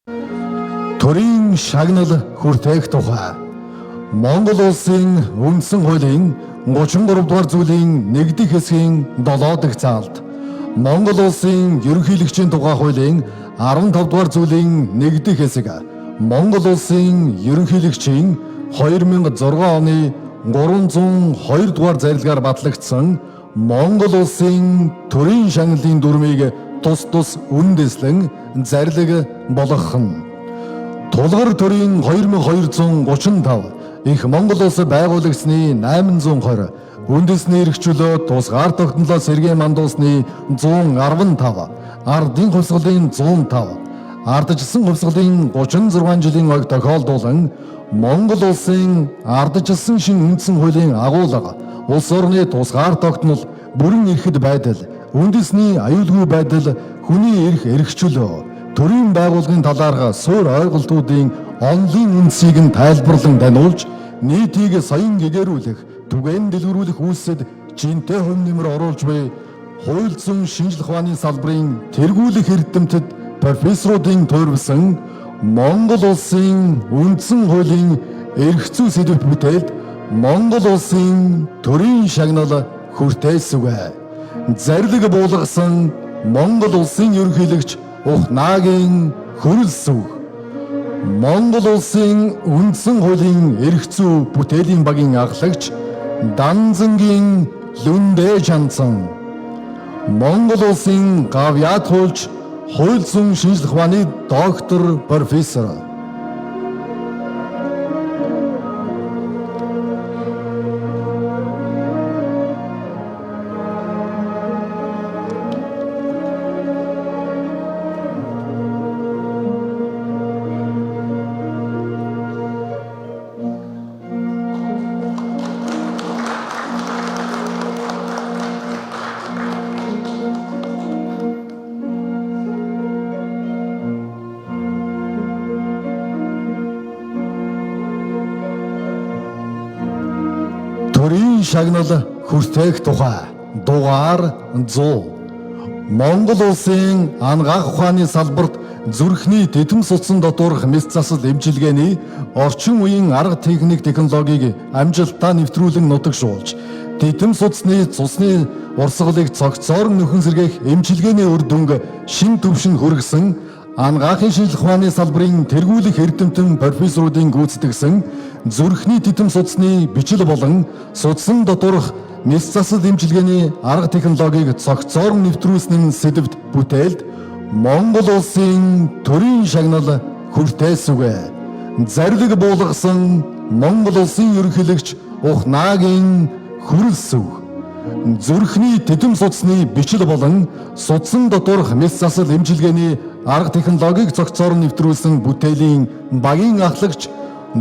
Төрийн шагнал хүртээх тухай Монгол улсын үндсэн хуулийн 33 дугаар зүйлийн 1 дэх хэсгийн 7 дахь заалт, Монгол улсын ерөнхийлөгчийн тухай хуулийн 15 дугаар зүйлийн 1 дэх хэсэг, Монгол улсын ерөнхийлөгчийн 2006 оны 302 дугаар зарилгаар батлагдсан Монгол улсын төрийн шагналын дүрмийг тус тус үндэслэн зарлиг болгох нь. Тулгар төрийн 2235 их Монгол улс байгуулагдсаны 820 үндэсний эрхчлөө тусгаар тогтнолоо сэргээн мандуулсны 115 ардын хувьсгалын 105 ардчилсан хувьсгалын 36 жилийн ойг тохиолдуулан Монгол улсын ардчилсан шин үндсэн хуулийн агуулга, улс орны тусгаар тогтнол, бүрэн эрхэд байдал, үндэсний аюулгүй байдал, хүний эрх эрхчлөө, төрийн байгууллагын талаарх суурь ойлголтуудын онолын үндсийг нь тайлбарлан таниулж, нийтийг соён гэгэрүүлэх, түгээн дэлгэрүүлэх үйлсэд жинтэй хувь нэмэр оруулж буй хууль зүйн шинжлэх ухааны салбарын тэргүүлэх эрдэмтэд профессоруудын туурвсан Монгол улсын үндсэн хуулийн эрх зүй сэдэвт бүтээлд Монгол улсын төрийн шагнал хүртээсүгэ. Зарлиг буулгасан Монгол улсын ерөнхийлөгч Ухнаагийн хөрөл сүг. Монгол улсын үндсэн хуулийн эрх зүй бүтээлийн багийн ахлагч Данзангийн Лүндэ Чанцан. Монгол улсын гавьяат хуульч, хууль зүйн шинжлэх ухааны доктор, профессор. Төрийн шагнал хүртээх тухай дугаар 100. Монгол улсын анагаах ухааны салбарт зүрхний тэтм судсан доторх мэс засал эмчилгээний орчин үеийн арга техник технологиг амжилттай нэвтрүүлэн нутагшуулж, тэтм судасны цусны урсгалыг цогцоор нөхөн сэргээх эмчилгээний үр дүнг шин түвшинд хүргэсэн анагаахын шинжлэх ухааны салбарын тэргүүлэх эрдэмтэн профессоруудын гүйцэтгэсэн зүрхний титэм судасны бичил болон судсан доторх мэс засал эмчилгээний арга технологиг цогцоор нэвтрүүлсэн сэдэвт бүтээлд Монгол улсын төрийн шагнал хүртээсүгэ. Зарлиг буулгасан Монгол улсын ерөнхийлөгч Ухнаагийн хөрөл сүг. Зүрхний титэм судасны бичил болон судсан доторх мэс засал эмчилгээний арга технологиг цогцоор нэвтрүүлсэн бүтээлийн багийн ахлагч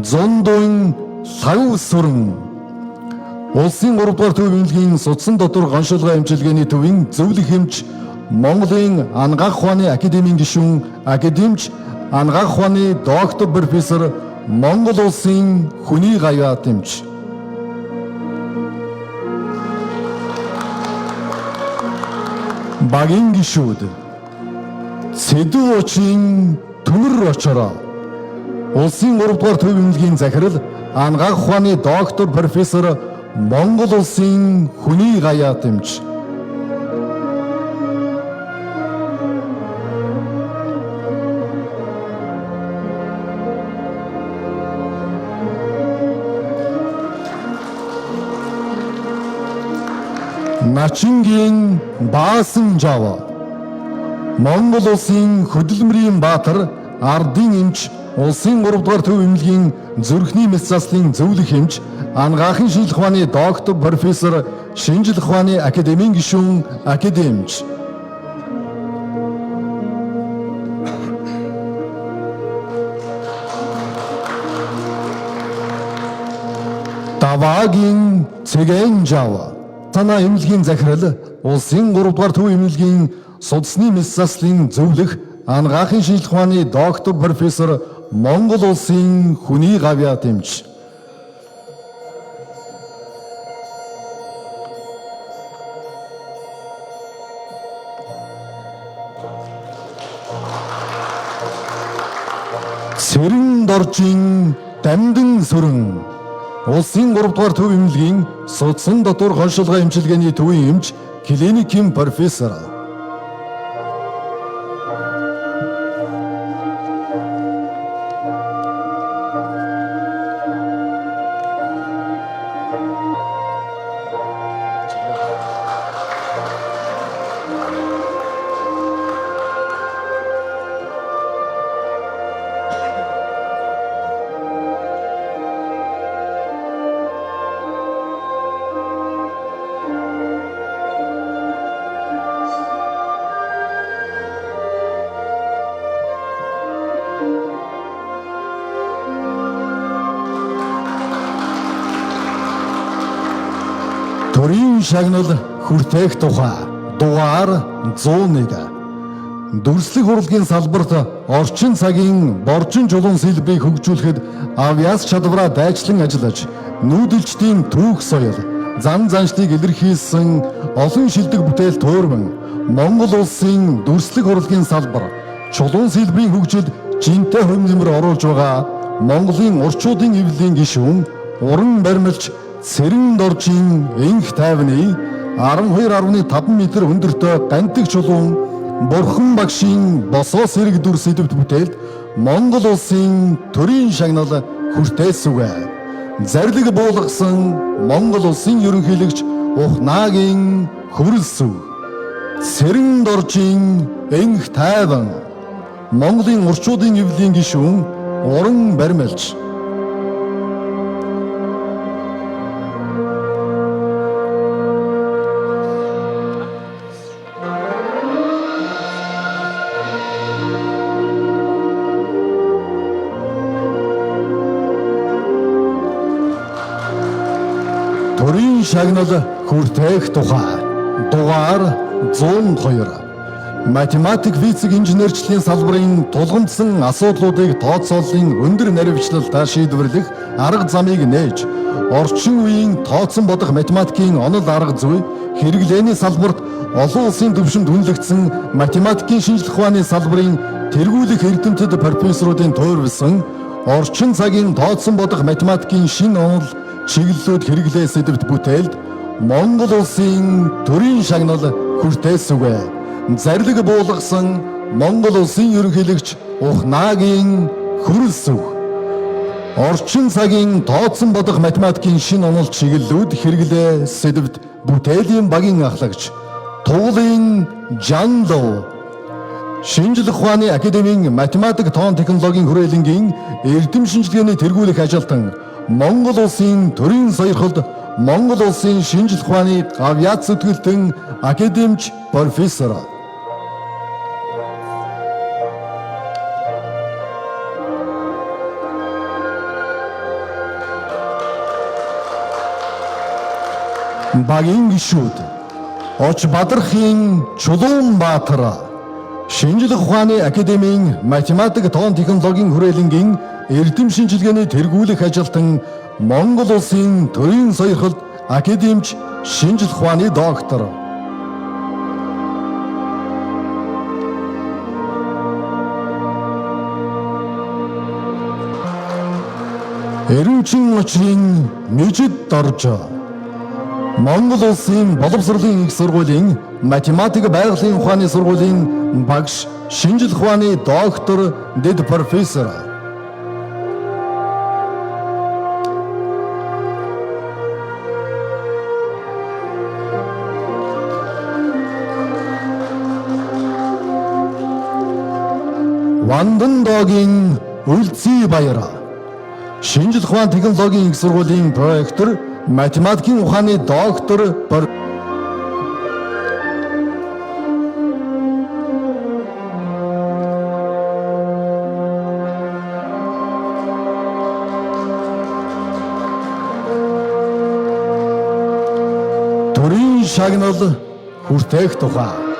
Зундуун Лхагва Сүрэн. Улсын 3 дугаар төв эмнэлгийн судсан дотор гоншилгоо эмчилгээний төвийн зөвлөх эмч, Монголын анагаах ухааны академийн гишүүн, академич, анагаах ухааны доктор, профессор, Монгол улсын хүний гавьяат эмч. Багийн гишүүд Сэдв уучийн Төмөр очороо. Улсын 3 дугаар төв эмнэлгийн захирал, анагаах ухааны доктор, профессор, Монгол улсын хүний гавьяат эмч. Начингийн Баасан Жав. Монгол улсын хөдөлмөрийн баатар, ардын эмч, улсын 3 дугаар төв эмнэлгийн зүрхний мэс заслын зөвлөх эмч, анагаахын шинжлэх ухааны доктор, профессор, шинжлэх ухааны академийн гишүүн, академич. Даваагийн Цэгэн Жав. Санаа эмнэлгийн захирал, улсын 3 дугаар төв эмнэлгийн судасны мэс заслын зөвлөх, анагаахын шинжлэх ухааны доктор, профессор, Монгол улсын хүний гавьяат эмч. Цэрэн доржийн дамдын сүрэн, Улсын 3 дугаар төв эмнэлгийн судсан дотор хоншилгоо эмчилгээний төвийн эмч, клиникийн профессор. Төрийн шагнал хүртээх тухай дугаар 101. Дүрслэх урлагийн салбарт орчин цагийн боржин чулуун сэлбэрийг хөгжүүлэхэд авьяас чадвараа дайчлан ажиллаж, нүүдэлчдийн түүх соёл, зан заншлыг илэрхийлсэн олон шилдэг бүтээл туурван Монгол улсын дүрслэх урлагийн салбар чулуун сэлбэрийн хөгжилд жинтэй хувь нэмэр оруулж байгаа Монголын орчуудын эвлэлийн гишүүн, уран баримлч Цэрэн доржийн энх тайвны 12.5 м өндөртэй гантик чулуун Бурхан багшийн босоо сэрэг дүр сэдэвт бүтээлд Монгол улсын төрийн шагнал хүртээсүгэ. Зарлиг буулгасан Монгол улсын ерөнхийлөгч Ухнаагийн хөрөлсөв. Цэрэн доржийн энх тайван, Монголын орчуудын эвлэлийн гишүүн, уран баримлч. Төрийн шагнал хүртээх тухай дугаар 102. Математик, физик, инженерчлийн салбарын тулгамдсан асуудлуудыг тооцооллын өндөр наривчлалтай шийдвэрлэх арга замыг нээж, орчин үеийн тооцон бодох математикийн онол арга зүй хэрэглээний салбарт олон улсын түвшинд үнэлэгдсэн математикийн шинжлэх ухааны салбарын тэргүүлэх эрдэмтэд профессоруудын туурвисан орчин цагийн тооцон бодох математикийн шинэ онол чиглэлүүд хэрэглээ сэдэвт бүтээлд Монгол улсын төрийн шагнал хүртээсүгэ. Зарлиг буулгасан Монгол улсын ерөнхийлөгч Ухнаагийн хөрөлсөв. Орчин цагийн тооцон бодох математикийн шинэ онол чиглэлүүд хэрэглээ сэдэвт бүтээлийн багийн ахлагч Туулын Жанлов, Шинжлэх ухааны академийн математик тоон технологийн хүрээлэнгийн эрдэм шинжилгээний тэргүүлэх ажилтан, Монгол улсын төрийн сойрхолд Монгол улсын шинжлэх ухааны гавьяат зүтгэлтэн академич профессор. Багийн гишүүд Оч Бадрахын Чулуун Баатар, Шинжлэх ухааны академийн математик тоон технологийн хүрээлэнгийн эрдэм шинжилгээний тэргүүлэх ажилтан, Монгол улсын төрийн сойрхолд академич, шинжлэх ухааны доктор. Эрүүчин очрын Мижид Дорж, Монгол улсын боловсролын их сургуулийн математик байгалийн ухааны сургуулийн багш, шинжлэх ухааны доктор, дэд профессор. Вандан доогийн Үлзий баяр, шинжлэх ухаан технологийн их сургуулийн проректор, математикийн ухааны доктор. Төрийн шагнал хүртээх тухай.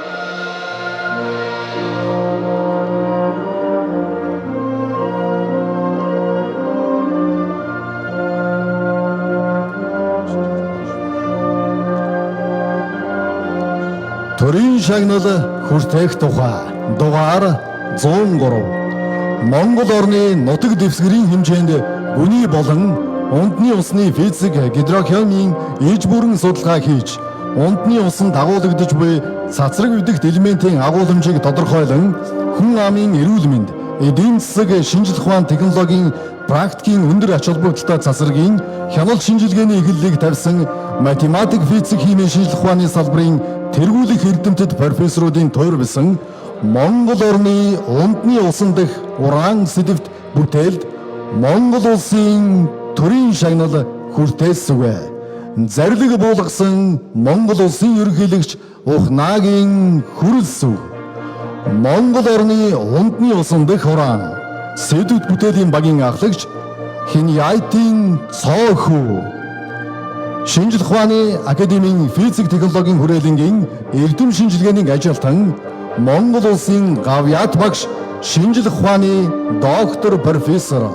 Төрийн шагнал хүртээх тухай дугаар 103. Монгол орны нутаг дэвсгэрийн хэмжээнд гүний болон ундны усны физик гидрохимийн иж бүрэн судалгаа хийж, ундны усан дагуулгадаж буй цацраг эвдэгт элементийн агуулмжийг тодорхойлон хүн амын эрүүл мэнд, эдийн засаг, шинжлэх ухаан, технологийн практикийн өндөр ач холбогдолтой цацрагийн хяналт шинжилгээний эхлэлийг тавьсан математик, физик, химийн шинжлэх ухааны салбарын тэргүүлэх эрдэмтэд профессоруудын туйрвсан Монгол орны ундны усан дах уран сэдэвт бүтээлд Монгол улсын төрийн шагнал хүртээсүгэ. Зарлиг буулгасан Монгол улсын ерөнхийлөгч Ухнаагийн хүрэлсүг. Монгол орны ундны усан дах уран сэдэвт бүтээлийн багийн ахлагч Хиньяйтын Цоохүү. Шинжлэх ухааны академийн физик технологийн хүрээлэнгийн эрдэм шинжилгээний ажилтан, Монгол улсын гавьяат багш, шинжлэх ухааны доктор, профессор.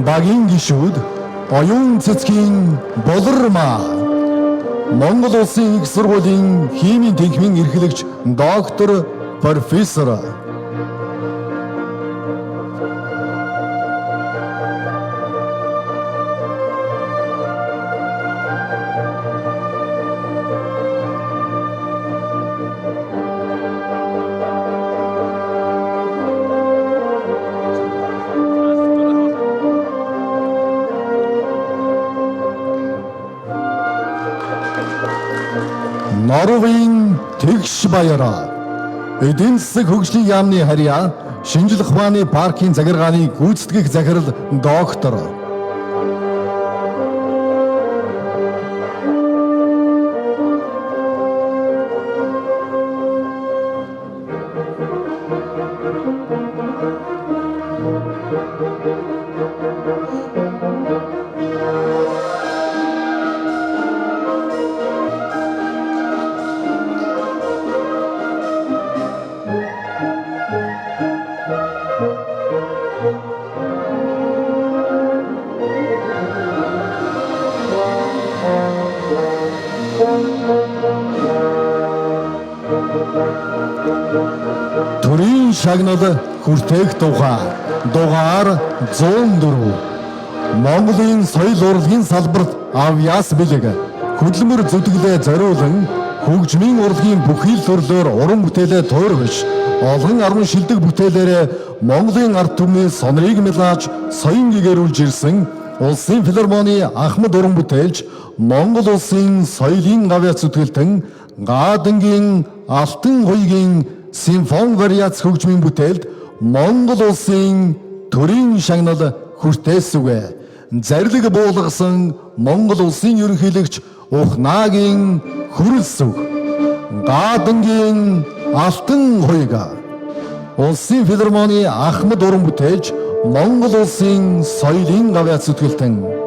Багийн гишүүд Оюун цэцгийн Болормаа. Монгол улсын их сургуулийн химийн тэнхимийн эрхлэгч, доктор, профессор. Норвын Тэгш Баяраа. Эдийн засаг хөгжлийн яамны харьяа шинжлэх ухааны паркийн захиргааны гүйцэтгэх захирал, доктор. Төрийн шагнал хүртээх тухай дугаар 104. Монголын соёл урлагийн салбарт авьяас бэлэг хөдөлмөр зүтгэлээ зориулан хөгжмийн урлагийн бүхий л төрлөөр уран бүтээлээ туйрвш олон арван шилдэг бүтээлээрээ Монголын ард түмний сонорыг мэлааж соён гэгэрүүлж ирсэн Улсын филармоны ахмад уран бүтээлч, Монгол улсын соёлын гавьяа зүтгэлтэн, Гаадангийн Алтан хуйгийн симфон вариац хөгжмийн бүтээлд Монгол улсын төрийн шагнал хүртээсүгэ. Зарлиг буулгасан Монгол улсын ерөнхийлөгч Ухнаагийн хүрэлсүг. Гаадангийн Алтан хуйг. Улсын филармоны ахмад уран бүтээлч, Монгол улсын соёлын гавьяа зүтгэлтэн.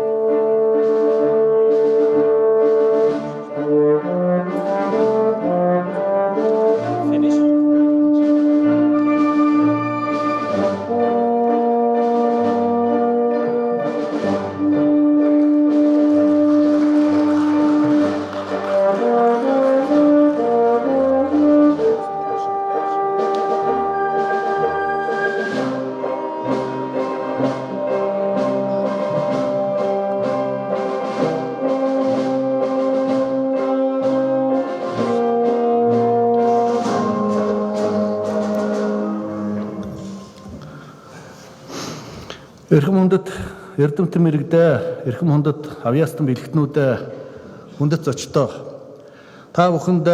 Эрхэм хүндэт эрдэмтэн мэрэгдээ, эрхэм хүндэт авьяастан бэлэгтнүүдээ, хүндэт зочдоо. Та бүхэнд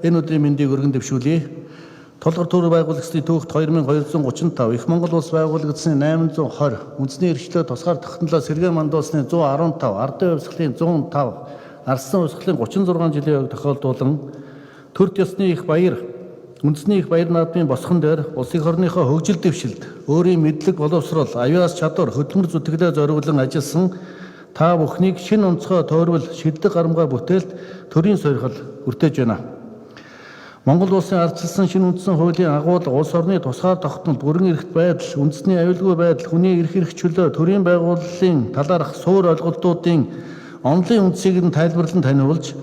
энэ өдрийн мэндийг өргөн дэвшүүлье. Тулгар төр байгуулагчдын түүхт 2235, Их Монгол улс байгуулагдсаны 820, үндэсний эрхчлөө тусгаар тогтнолоо сэргээн мандуулсны 115, ардын хувьсгалын 105, Арсан хувьсгалын 36 жилийн үед тохиолдуулан төрд ёсны их баяр үндэсний их баяр наадмын босгон дээр улс их орныхоо хөгжил дэвшилд өөрийн мэдлэг боловсрол, авьяас чадвар, хөдөлмөр зүтгэлээ зориулан ажилласан та бүхнийг шинэ онцгой тойрвол шилдэг гарамгаа бүтээлд төрийн сойрхол хүртээж байна. Монгол улсын ардчилсан шинэ үндсэн хуулийн агуулга, улс орны тусгаар тогтнол, бүрэн эрхт байдал, үндэсний аюулгүй байдал, хүний эрх эрх чөлөө, төрийн байгууллын талаарх суур ойлголтуудын онолын үндсийг нь тайлбарлан таниулж,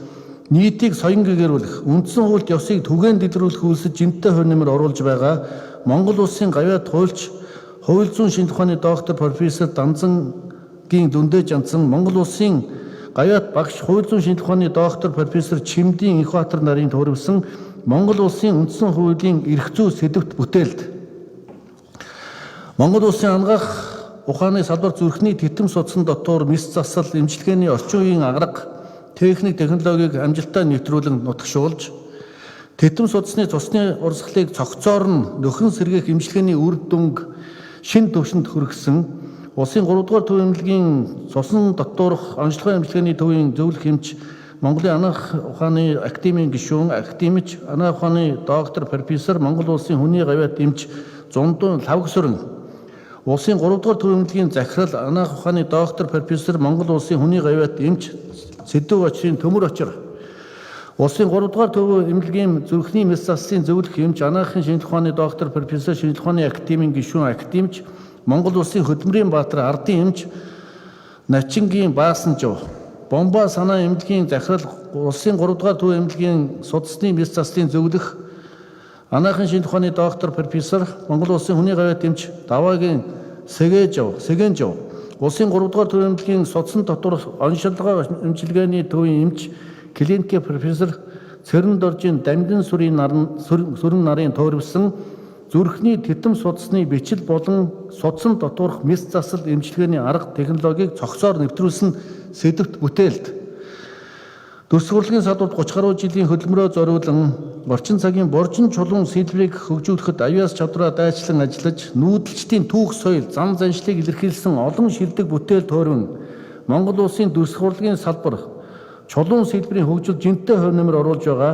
нийтийг соён гэгэрүүлэх, үндсэн хуульд ёсыг түгээн дэлгэрүүлэх үйлсэд жинтэй хувь нэмэр оруулж байгаа Монгол улсын гавьяат хуульч, хууль зүйн шинжлэх ухааны доктор профессор Данзангийн Дүндээ Жанцан, Монгол улсын гавьяат багш, хууль зүйн шинжлэх ухааны доктор профессор Чимдийн Энхбаатар нарын туурвисан Монгол улсын үндсэн хуулийн эрх зүй сэдэвт бүтээлд Монгол улсын анагаах ухааны салбар зүрхний тэтэм судсан дотор мэс засал эмчилгээний орчин үеийн аграг техник технологиг амжилттай нэвтрүүлэн нутагшуулж тэтэм судасны цусны урсгалыг цогцоор нь нөхөн сэргээх эмчилгээний үр дүнг шинэ түвшинд хүргэсэн улсын 3 дугаар төв эмнэлгийн цусан дотоорх онцлогын эмчилгээний төвийн зөвлөх эмч, Монголын анагаах ухааны академийн гишүүн, академич, анагаах ухааны доктор, профессор, Монгол улсын хүний гавьяат эмч Зундун Лавгсүрэн, улсын 3 дугаар төв эмнэлгийн захирал, анагаах ухааны доктор, профессор, Монгол улсын хүний гавьяат эмч Сэдв очрын Төмөр очир, улсын 3 дугаар төв эмнэлгийн зүрхний мэс заслын зөвлөх эмч, анагаахын шинжлэх ухааны доктор, профессор, шинжлэх ухааны академийн гишүүн, академич, Монгол улсын хөдөлмөрийн баатар, ардын эмч Начингийн Баасанжив, Бомба санаа эмнэлгийн захирал, улсын 3 дугаар төв эмнэлгийн судасны мэс заслын зөвлөх анагаахын шинжлэх ухааны доктор, профессор, Монгол улсын хүний гавьяат эмч Даваагийн Сэгэнжив, улсын 3 дугаар төв эмнэлгийн судсан дотор оншилгоо эмчилгээний төвийн эмч, клиникийн профессор Цэрэн доржийн Дамдин сүрийн наран сүрэн нарын туурвисан зүрхний тэтэм судасны бичил болон судсан дотоорх мэс засал эмчилгээний арга технологиг цогцоор нэвтрүүлсэн сэдэвт бүтээлд Дүрс урлагийн салбарт 30 гаруй жилийн хөдөлмөрөө зориулан орчин цагийн боржин чулуун сэдвийг хөгжүүлэхэд авиас чадвараа дайчлан ажиллаж, нүүдэлчдийн түүх соёл, зан заншлыг илэрхийлсэн олон шилдэг бүтээл туурвин Монгол улсын дүрс урлагийн салбар чулуун сэдвийн хөгжил жинтэй хувь нэмэр оруулж байгаа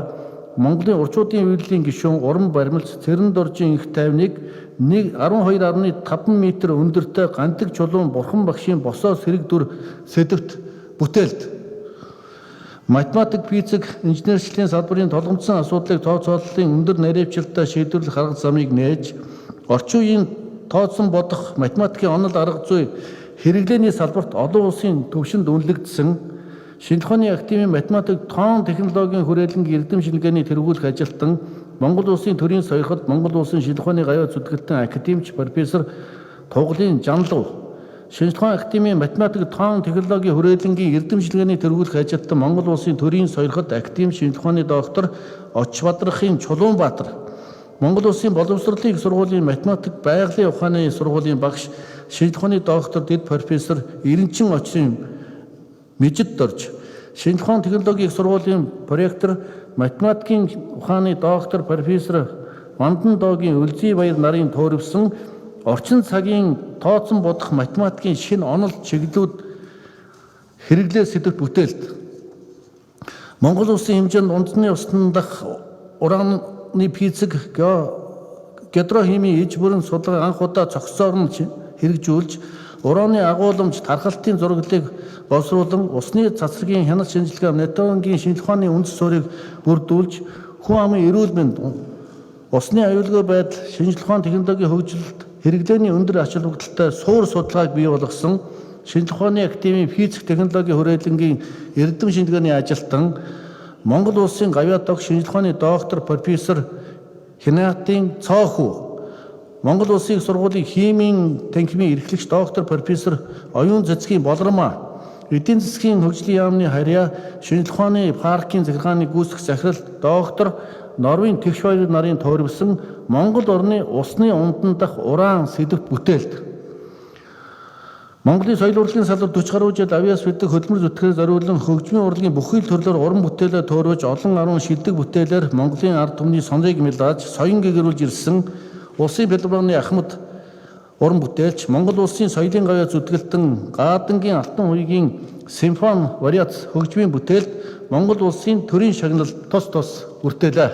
Монголын урчуудын үйлдлийн гишүүн уран баримлц Цэрэн доржийн их тайвныг 12.5 м өндөртэй гандаг чулуун бурхан багшийн босоо сэрэг дүр сэдэвт бүтээлд математик, физик, инженерчлэлийн салбарын толгомдсон асуудлыг тооцооллын өндөр наривчлалтай шийдвэрлэх арга замыг нээж, орчин үеийн тооцсон бодох математикийн онол арга зүй хэрэглээний салбарт олон улсын түвшинд үнэлэгдсэн шинжлэх ухааны академийн математик тоон технологийн хүрээлэнгийн эрдэм шинжилгээний тэргуулах ажилтан, Монгол улсын төрийн сойрхолд Монгол улсын шинжлэх ухааны гавьяа зүтгэлтэн академич профессор Туглын Жанлав, шинжлэх ухааны академийн математик тоон технологийн хүрээлэнгийн эрдэм шинжилгээний тэргуулах ажилтан, Монгол улсын төрийн сойрхолд академи шинжлэх ухааны доктор Очбадрахын Чулуунбаатар, Монгол улсын боловсролын их сургуулийн математик байгалийн ухааны сургуулийн багш, шинжлэх ухааны доктор дэд профессор Эренчин очрын Мижид дорж, шинжлэх ухааны технологийн их сургуулийн проректор, математикийн ухааны доктор профессор Мандан доогийн Өлзий баяр нарын туурвисан орчин цагийн тооцон бодох математикийн шинэ онол чиглэлүүд хэрэглээ сэдэвт бүтээлд Монгол улсын хэмжээнд унтны усдан дах ураны физик, гидрохимийн иж бүрэн судалгаа анх удаа цогцоор нь хэрэгжүүлж, ураны агуулмж тархалтын зураглалыг боловсруулан усны цацрагийн хяналт шинжилгээ, нэтонгийн шинжлэх ухааны үндэс суурийг бүрдүүлж, хүн амын эрүүл мэнд, усны аюулгүй байдал, шинжлэх ухааны технологийн хөгжилд хэрэглээний өндөр ач холбогдолтой суур судалгааг бий болгосон шинжлэх ухааны академийн физик технологийн хүрээлэнгийн эрдэм шинжилгээний ажилтан, Монгол улсын гавьяат огш шинжлэх ухааны доктор профессор Хинатын Цоохүү, Монгол улсын их сургуулийн химийн танхимын эрхлэгч доктор профессор Оюун Цэцгийн Болормаа, эдийн засгийн хөгжлийн яамны харьяа шинжлэх ухааны паркийн захиргааны гүйцэтгэх захирал доктор Норвын Тэгш баяр нарын туурвисан Монгол орны усны ундан дах уран сэдэвт бүтээлд Монголын соёл урлагийн салбар 40 гаруй жил авиас бэлдэх хөдөлмөр зүтгэхээр зориулан хөгжмийн урлагийн бүхий л төрлөөр уран бүтээлээ туурвиж, олон арван шилдэг бүтээлээр Монголын ард түмний сонрыг мэлааж, соён гэгэрүүлж ирсэн улсын филармоны ахмад уран бүтээлч, Монгол улсын соёлын гавьяа зүтгэлтэн Гаадангийн Алтан хуйгийн симфони вариац хөгжмийн бүтээлд Монгол улсын төрийн шагнал тус тус бүртээлээ.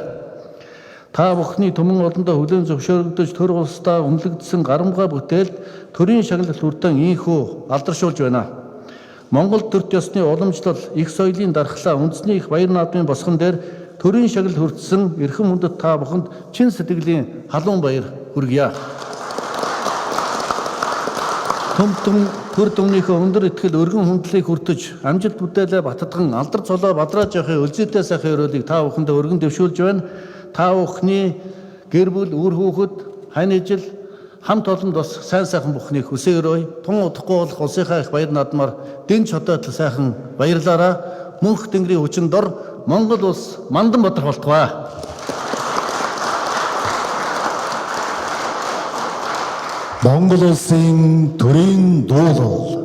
Та бүхний түмэн олондоо хүлээн зөвшөөрөгдөж төр улсдаа үнэлэгдсэн гарамгаа бүтээлд төрийн шагнал хүртэн ийнхүү алдаршуулж байна. Монгол төрт ёсны уламжлал, их соёлын дархлаа, үндэсний их баяр наадмын босгон дээр төрийн шагнал хүртсэн эрхэм хүндэт та бүхэнд чин сэтгэлийн халуун баяр хүргье. Төм төм төр дүмнийхөө өндөр итгэл өргөн хүндлэлийг хүртэж амжилт бүтээлээ баттган алдар цолоо бадрааж явахын өлзийтэй сайхан өрөөлийг та бүхэндээ өргөн дэвшүүлж байна. Та бүхний гэр бүл, үр хүүхэд, хань ижил хамт олонд бас сайн сайхан бүхнийг хүсээ өрөөе. Тун удахгүй болох улсынхаа их баяр наадмаар дэн чодойтол сайхан баярлаараа. Мөнх тэнгэрийн хүчин дор Монгол улс мандан бадрах болтугай. Монгол улсын төрийн дуулал.